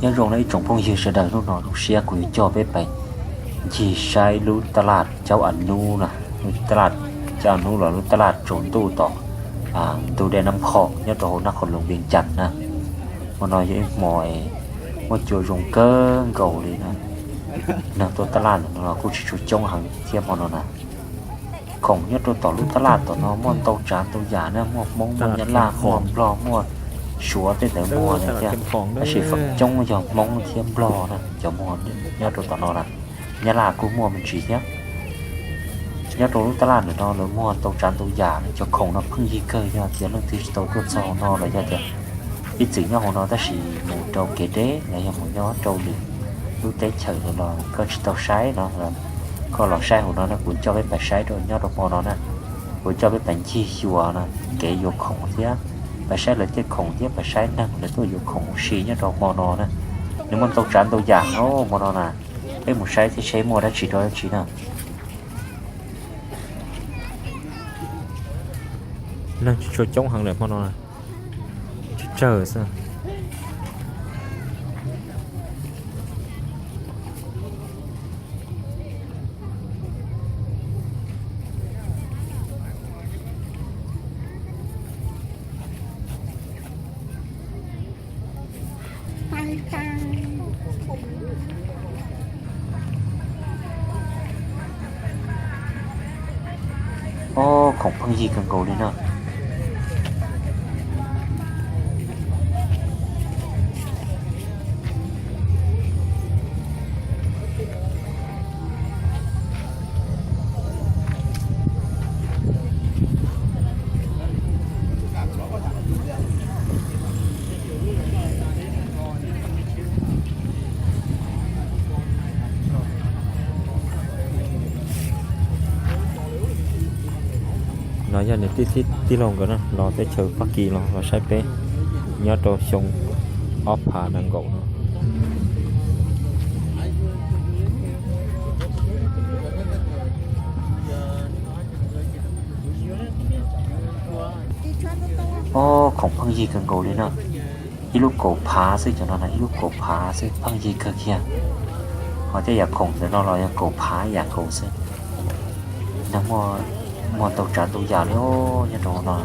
Nyob zoo na ib tsoom phooj ywg sawv daws, hnub no zoo siab kuv yuav coj peb pais ncig saib lub taj laj Caub A Nub na, lub taj laj Caub A Nub los lub taj laj tsaus ntuj tom ntug dej Nab Qhoo nyob rau hauv Nab Qhoo Loos Vias Cas na. Hmo no yog ib hmo muaj cua zoo kawg nkaus li na. Neeg tuaj taj laj ntawm no los kuj tsis tshua coob heev thiab hmo no na. Khoom nyob rau tom lub taj laj tom no muaj ntau tsav ntau yam na, muaj Hmoob, muaj Nyab Laj, muaj Nplog, muaj Suav tej ntawd muaj thiab, tab sis feem coob yog Hmoob thiab Nplog na cov muag nyob rau tom no na. Nyab Laj kuj muaj me ntsis thiab. Nyob rau lub taj laj ntawm no lawv muag ntau tsav ntau yam, cov khoom no pheej yig kawg, yog tias leej twg tsis tau tuaj txog no los yog tias ib txwm nyob hauv no tab sis mus rau kev deb los yog mus nyob rau lwm lub teb chaws lawm los koj tsis tau saib no, koj los saib hauv no na, kuv coj peb pais saib rau nyob rau hmo no na. Kuv coj peb pais ncig xyuas no, kev yuav khoom thiab pais saib lawv tej khoom thiab pais saib neeg lawv tuaj yuav khoom ua si nyob rau hmo no na. Nws muaj ntau tsav ntau yam hmo no na. Peb mus saib thiab seb muaj dab tsi rau dab tsi na. Neeg tsis tshua coob heev lawm hmo no, tsawg tsawg xwb. Ob, khoom pheej yig kawg nkaus li na. No yog niam tij tij laug nkawd na, los teb chaws Fab Kis los los saib peb nyob rau xyoo ob phav nees nkaum no. Ob, khoom pheej yig kawg nkaus li na. Ib lub kaum phav xwb, cov no na ib lub kaum phav xwb, pheej yig kawg kiag. Ho tej yam khoom ntawm no los yog kaum phav yam nkaus xwb. Neeg muaj ntau tsav ntau yam li os nyob rau hauv no.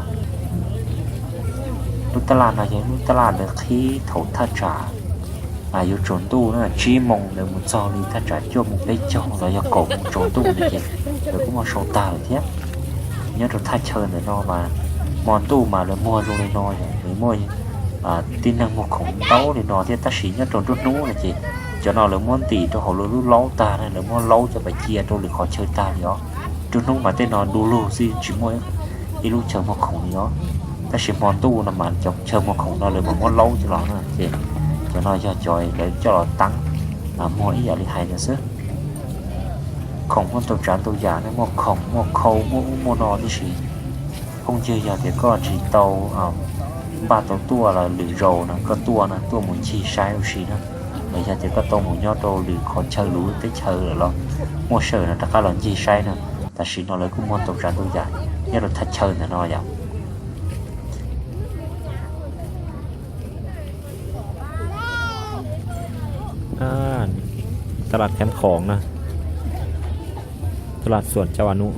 Lub taj laj no yog lub taj laj lawv qhib thaum thaj tsam yuav tsaus ntuj na, tsib moos lawv mus txog li thaj tsam cuaj moos peb caug los yog kaum moos tsaus ntuj no ces lawv kuj muab sau tag lawm thiab. Nyob rau thaj chaw ntawm no mas hmo ntuj mas lawv muag zoo li no, muaj tib neeg muag khoom ntau li no thiab, tab sis nyob rau nruab hnub no ces cov no lawv muab ntim rau hauv lawv lub laub tag na, lawv muab laub coj pais cia rau lwm qhov chaw tag li os. Nruab hnub mas tej no du lug xwb tsis muaj ib lub chaw muag khoom li os. Tab sis hmo ntuj no mas cov chaw muag khoom no lawv mam muab laub coj los na, ces cov no yog cov lawv coj los teeb muag ib yam li hais ntawd xwb. Khoom muaj ntau tsav ntau yam na, muaj khoom muaj khau muaj ub muaj no tib si. Phooj ywg yog tias koj tsis tau npaj tau tuaj los lwm zaus no koj tuaj no tuaj mus ncig saib ua si na, los yog tias koj tau mus nyob rau lwm qhov chaw lwm teb chaws lawm los muaj sij hawm no rov qab los ncig saib na. Tam sim no lawv kuj muag ntau tsav ntau yam nyob rau thaj chaw ntawm no yom. Taj laj Theeb Khoom na, taj laj Xuam Cab A Nub.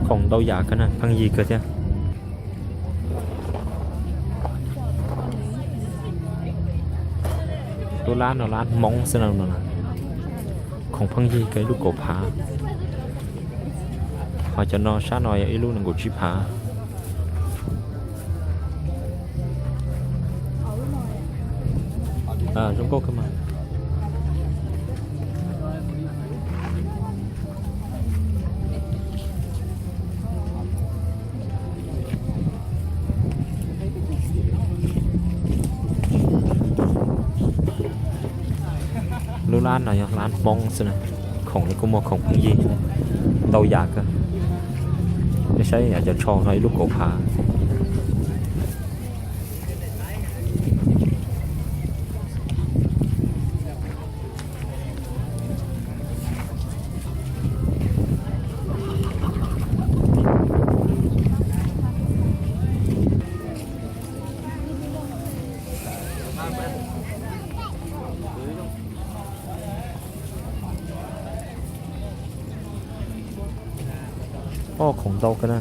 Khoom ntau yam kawg na, pheej yig kawg thiab. Lub lab no lab Hmoob xwb no, khoom pheej yig kawg, ib lub kaum phav. Ho cov no sab no yog ib lub nees nkaum tsib phav. Zoo nkauj kawg mas. Lub lab no yog lab Hmoob xwb na, khoom no kuj muaj khoom pheej yig ntau yam kawg. Nej saib cov tsho no ib lub kaum phav. Ob khoom ntau kawg na.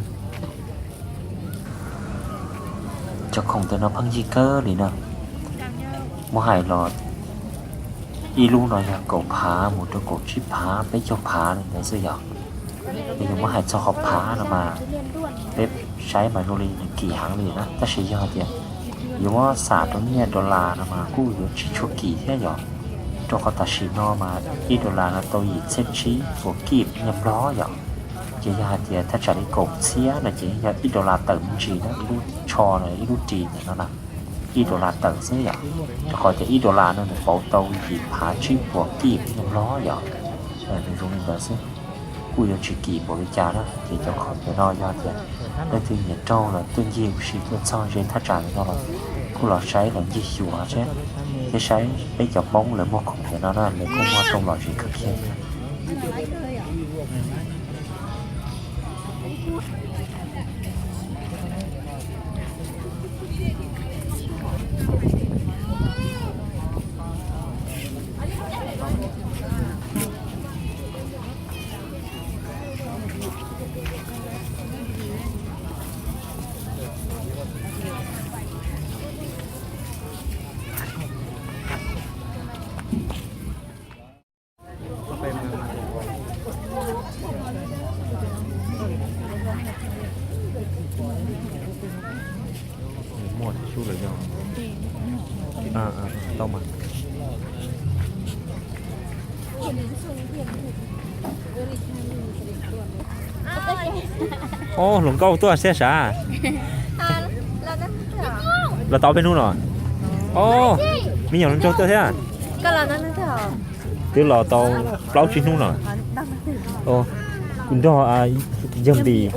Cov khoom ntawm no pheej yig kawg li na. Muab hais los ib lub no yog kaum phav mus rau kaum tsib phav peb caug phav li ntawd xwb yom. Yog muab hais txog qhov phav no mas peb saib mas zoo li nws kim heev li na, tab sis yog hais tias yuav muab xam rau nyiaj dollar no mas kuj yuav tsis tshua kim thiab yom, rau qhov tam sim no mas ib dollar no tau yim txhiab tsib puas kij nyiaj Nplog yom. Ces yog hais tias thaj tsam li kaum txhiab no ces yog ib dollar tawm me ntsis na, ib lub tsho no ib lub ris ntawm no na, ib dollar tawm xwb yom. Rau qhov tias ib dollar no nws pauv tau yim phav tsib puas kij nyiaj Nplog yom. Nws zoo li ntawd xwb, kuj yuav tsis kim npaum li cas na. Ces cov khoom ntawm no yog tias leej twg nyiam raug los tuaj ncig ua si tuaj txog ze thaj tsam ntawm no los kuj los saib los ncig xyuas thiab, thiab saib peb cov Hmoob lawv muag khoom ntawm no na, lawv kuj muag tau lom zem kawg kiag. Muaj tib sub lawm yog. Tau mas. Ob, hluas nkauj tuaj siab sav. Los tau peb hnub no. Ob, me nyuam hluas nraug tuaj thiab. Twb los tau plaub tsib hnub no. Kuv nrog Yawg Npis.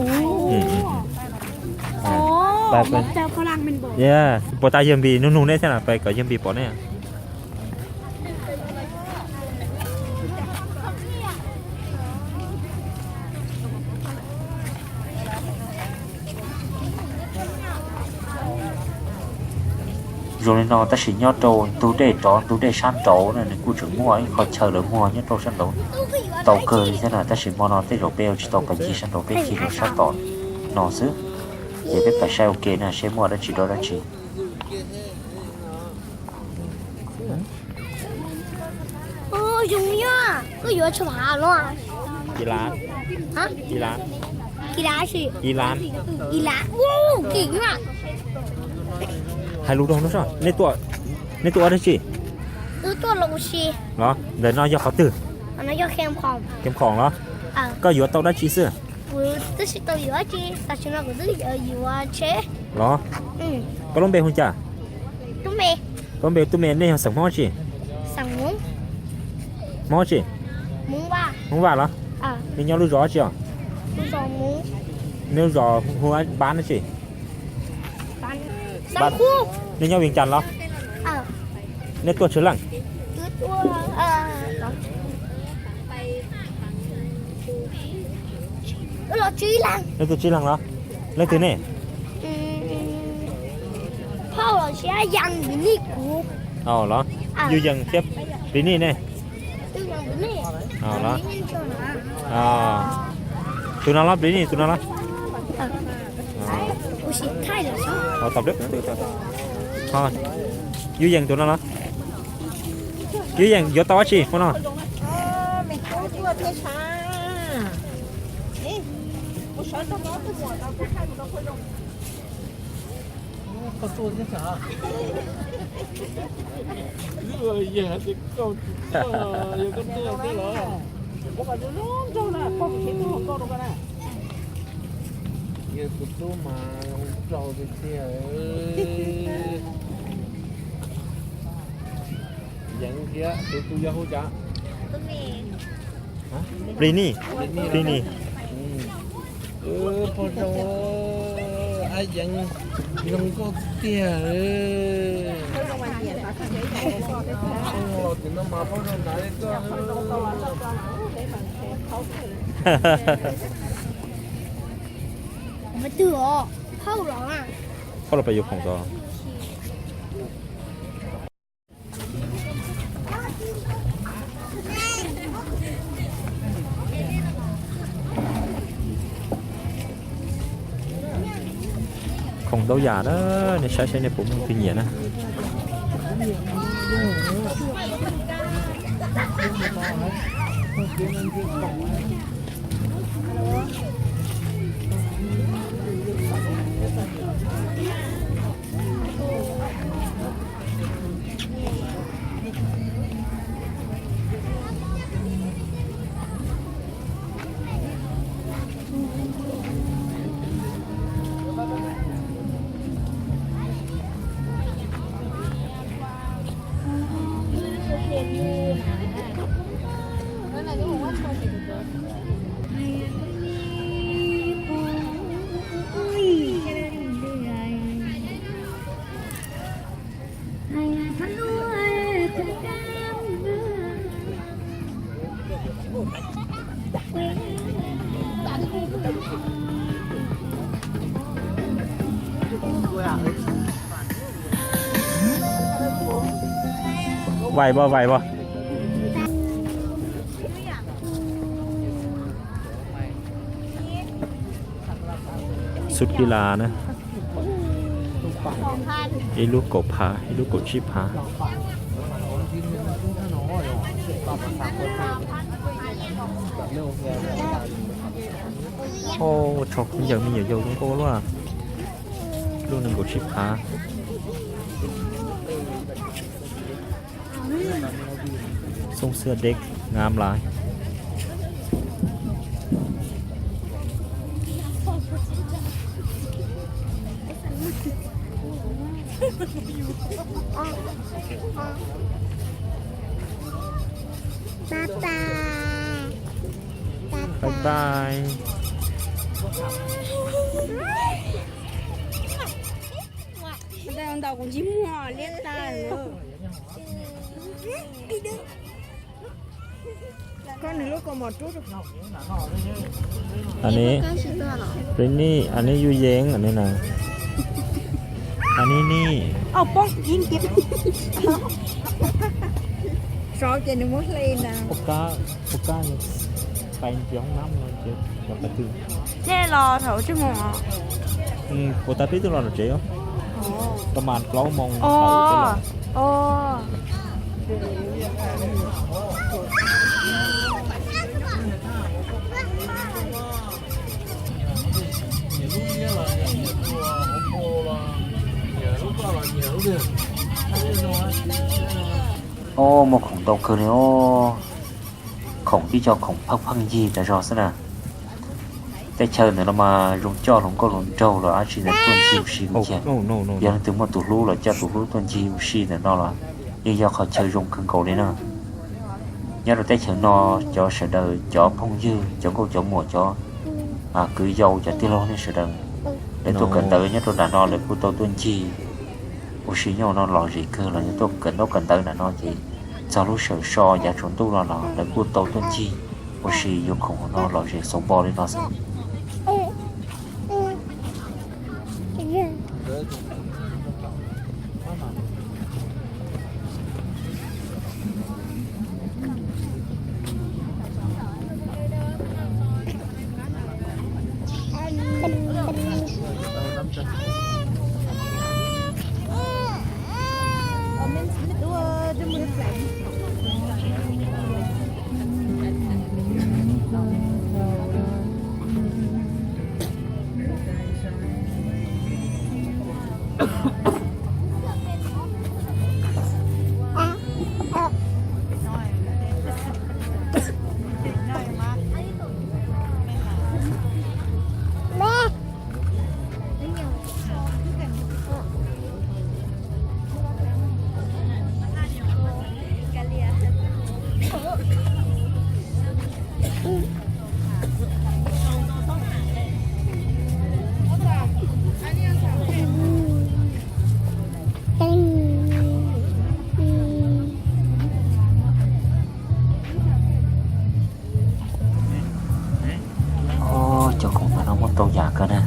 Puas tas Yawg Npis nug nug nej thiab na, pais kom Yawg Npis pom nej. Zoo li no tab sis nyob rau ntug dej rov ntug dej sab nraud na nws kuj tseem muaj ib qho chaw lawv muag nyob rau sab nraud tau kawg li thiab na, tab sis hmo no tej zaum peb yuav tsis tau pais ncig sab nraud, peb ncig rau sab tom no xwb. Ces peb pais saib ua ke na seb muaj dab tsi rau dab tsi. Zoo, koj yuav tshuav hav los? Kis lav. Kis lav. Kis lav. Hais lus rau no, nej tuaj ua dab tsi? Los ntawm no yog qhov twg? Khees Khoom los? Koj yuav tau dab tsi xwb? Los? Koj lub npe hu cas? Koj lub npe tub me, nej yog xeem Hmoob tsi? Hmoob tsi? Hmoob Vaj los? Nej nyob lub zos tsi os? Nej lub zos hu Npab no tsi? Nej nyob Vias Cas los? Nej tuaj tsawg leej? Nej tuaj tsib leeg los? Leej twg nej? Los? Yus Yees thiab Plis Nij ne? Los? Tus no los, Plis Nij tus no los? Yus Yees tus no los? Yus Yees yuav tau dab tsi hmo no? Yog tus tub mas zoo nraug tiag tiag. Yeev thiab tus tus yog hu cas? Plis Nij, Plis Nij. Pog zoo, Yeev zoo nkauj tiag. Tim no mas pog zoo nrad li tuaj. Phauj los peb yuav khoom tod. Khoom ntau yam na, nej saib saib nej puas muaj tus nyiam na. Vais pov, vais pov. Xub kis las na, ib lub kaum phav, ib lub kaum tsib phav. Ua tshov kub yawm me nyuam yaus zoo nkauj luaj. Lub nees nkaum tsib phav. Xoo xwb deb, ngam lais. Bye bye. Ntaus kuv ntsej muag liab tag. Ani, Britney, ani Yuyees, ani na. Ani ni. Sov ces nws muab hle na. Ua kab, ua kab, pais npias hoob nab no ces cov qhov twg. Nej los thaum tsij mus. Kuv tab pib twb los tom tsev, tau mas plaub moos tawm. Ob, muaj khoom ntau kawg li os. Khoom tib co khoom pheej pheej yig tas zog xwb na. Teb chaws ntawm no mas zoo coj hluas nkauj hluas nraug los dab tsi ntawd tuaj ncig ua si kiag. Yog leej twg muaj tus hlub los coj tus hlub tuaj ncig ua si ntawm no los yeej yog qhov chaw zoo kawg nkaus li na. Nyob rau teb chaws no, cov sawv daws cov phooj ywg cov nkauj cov muam cov kwv yau cov tij laug nej sawv daws, lawv tuaj kawm ntawv nyob rau nram no lawv kuj tau tuaj ncig ua si nyob no lom zem kawg los yog tuaj kawm ntaub kawm ntawv nram no ces txog lub sij hawm so yav tsaus ntuj no los lawv kuj tau tuaj ncig ua si yuav khoom hauv no lom zem xauv npo li no xwb. Cov khoom no muaj ntau yam kawg na.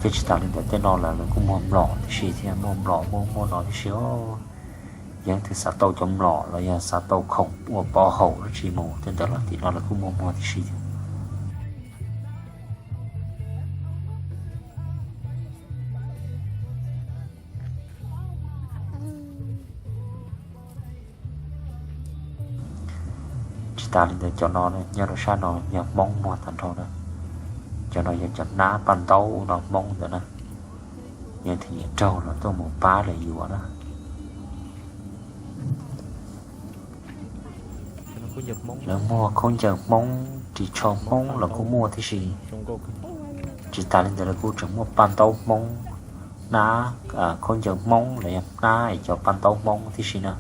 Thiab tsis tas li ntawd tej no lawv kuj muag mlom tib si thiab, muag mlom muag muaj no tib si os. Yog leej twg xav tau cov mlom los yog xav tau khoom ua pov haum dab tsi mus tej ntawd los tim no lawv kuj muag muag tib si thiab. Tsis tas li ntawd, cov no nyob rau sab no yog Hmoob muag tag nrho na. Cov no yog cov hnab paj ntaub no Hmoob ntawd na. Yog tus nyiam raug los tuaj mus pab lawv yuav na. Lawv muag khaub ncaws Hmoob, ris tsho Hmoob los kuj muaj tib si. Tsis tas li ntawd lawv kuj tseem muaj paj ntaub Hmoob, hnab, khaub ncaws Hmoob los yog hnab es cov paj ntaub Hmoob tib si na.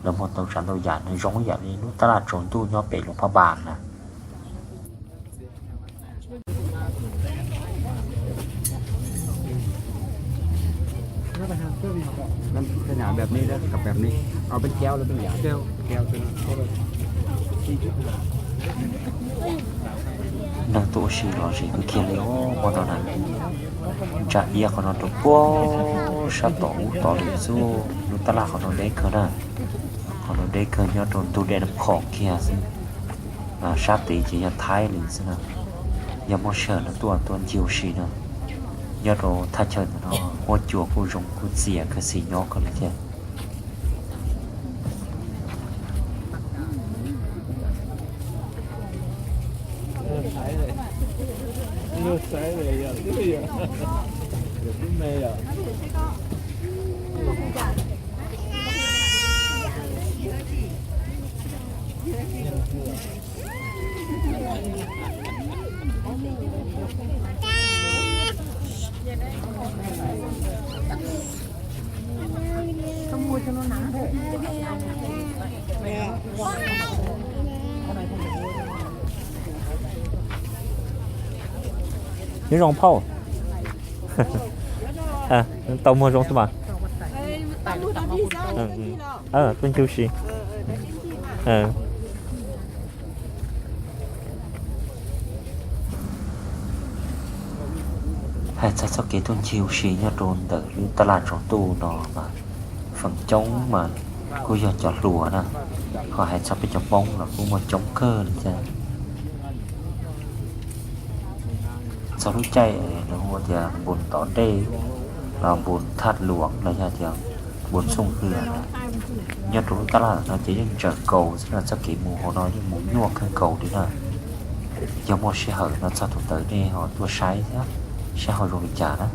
Lawv muag ntau tsav ntau yam, nws zoo ib yam li lub tab laj tsaus ntuj nyob pem Luas Phaj Npas na. Neeg tuaj ua si lom zem kawg kiag li os, muaj ntau na. Ntsa iab qhov no rau puag sab tom ub tod li xwb, lub tab laj qhov no deb kawg na. Qhov no deb kawg, nyob rau ntug dej Nab Khoom kiag xwb. Sab tid ces yog Thaib li xwb na. Yog muaj sij hawm no tuaj tuaj ncig ua si no, nyob rau thaj chaw ntawm no huab cua kuj zoo kuj txias kawg, xis nyob kawg li thiab. Nyob zoo phauj. Tau muag zoo xwb mas. Tuaj ncig ua si. Hais txog txoj kev tuaj ncig ua si nyob rau ntawm lub tab laj tsaus ntuj no mas feem coob mas kuj yog cov hluas na, ho hais txog peb cov Hmoob los kuj muaj coob kawg li thiab. Txog lub caij lawv hu tias npus tom dej los npus Thaj Luam los yog tias npus Txooj Hwm na, nyob rau lub tab laj no ces yeej ntsawm nkaus xwb na, txoj kev mus hauv no yeej mus nyuaj kawg nkaus li na. Yog muaj sij hawm no txog thaum ntawd nej ho tuaj saib thiab, saib ho zoo li cas na.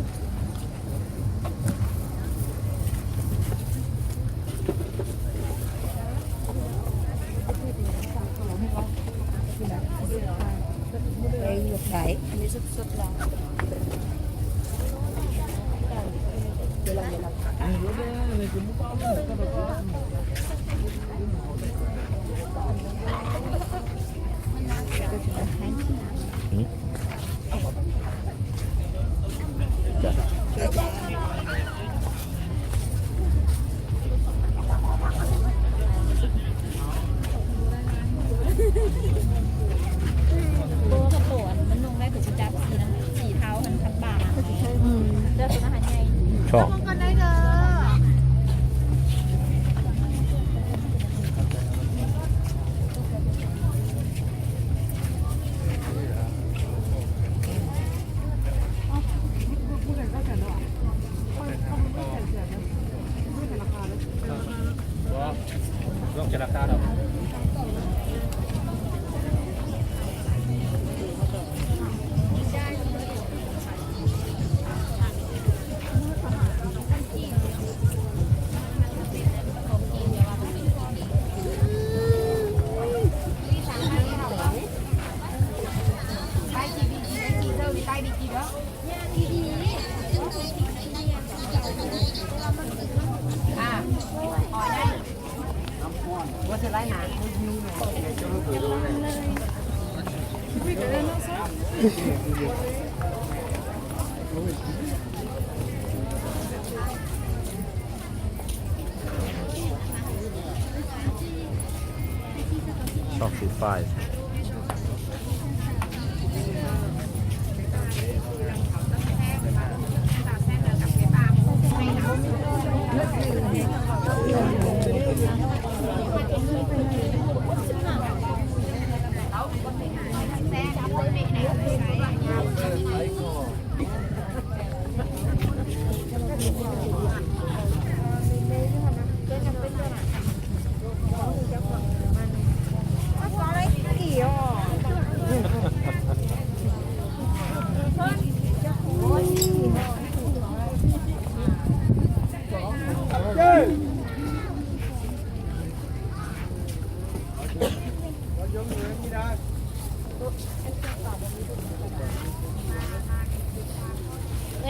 Ơ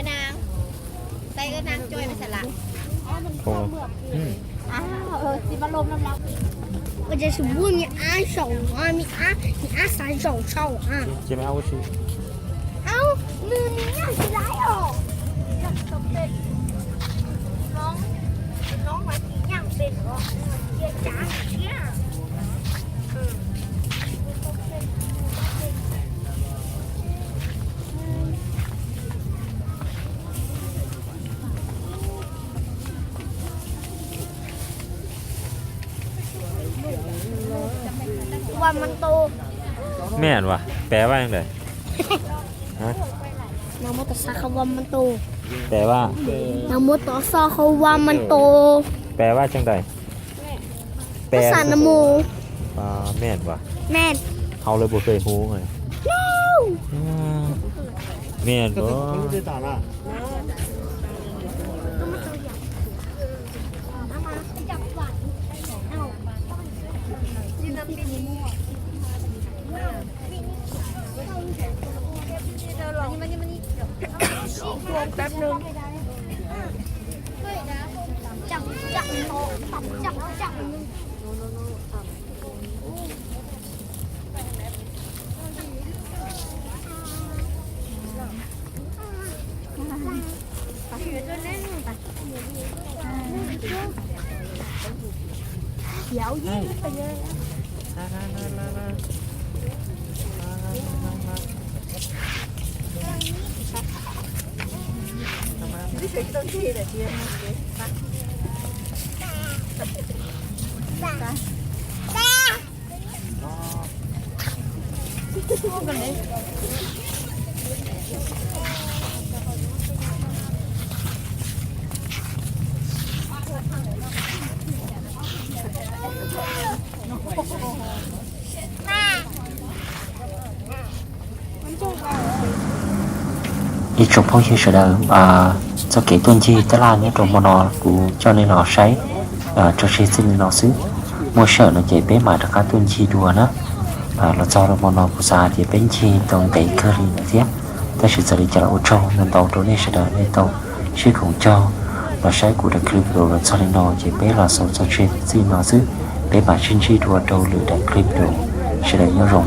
nang, tay ơ nang coj mày sạ lạ. Không. Ừ. À, ờ, thì mà lôm lắm lắm. Ơ, giờ sụp bún mì á sầu, à, mì á, mì á xá sầu sầu, à. Chị, chị mày ăn cái gì? Áo, mì, mì á xí lái ổ. Món, món mà chị nhắn tin ổ. Chị trả chị á. Ua man tu. Mej wa, peb wa yog ntawm. Nag muab tau xav qhov ua man tu. Peb wa. Nag muab tau xav qhov ua man tu. Peb wa tseem ntawm. Peb xav nag mus. Mej wa. Mej. Hau lawv puas peb hu. Mej wa. Ib tsoom phooj ywg sawv daws, txoj kev tuaj ncig taj laj nyob rau hmo no kuv coj nej los saib tso tseg txij li no xwb. Muaj sij hawm no ces peb mam rov qab tuaj ncig dua na. Los txog rau hmo no kuv xav hais tias peb ncig tau ntev kawg li lawm thiab, tab sis txawm li cas los ua tsaug ntau ntau rau nej sawv daws nej tau sib koom cog los saib kuv daim clip video los txog li no ces peb los xaus tso tseg txij no xwb. Peb mam sib ntsib dua rau lwm daim clip video. Sawv daws nyob zoo.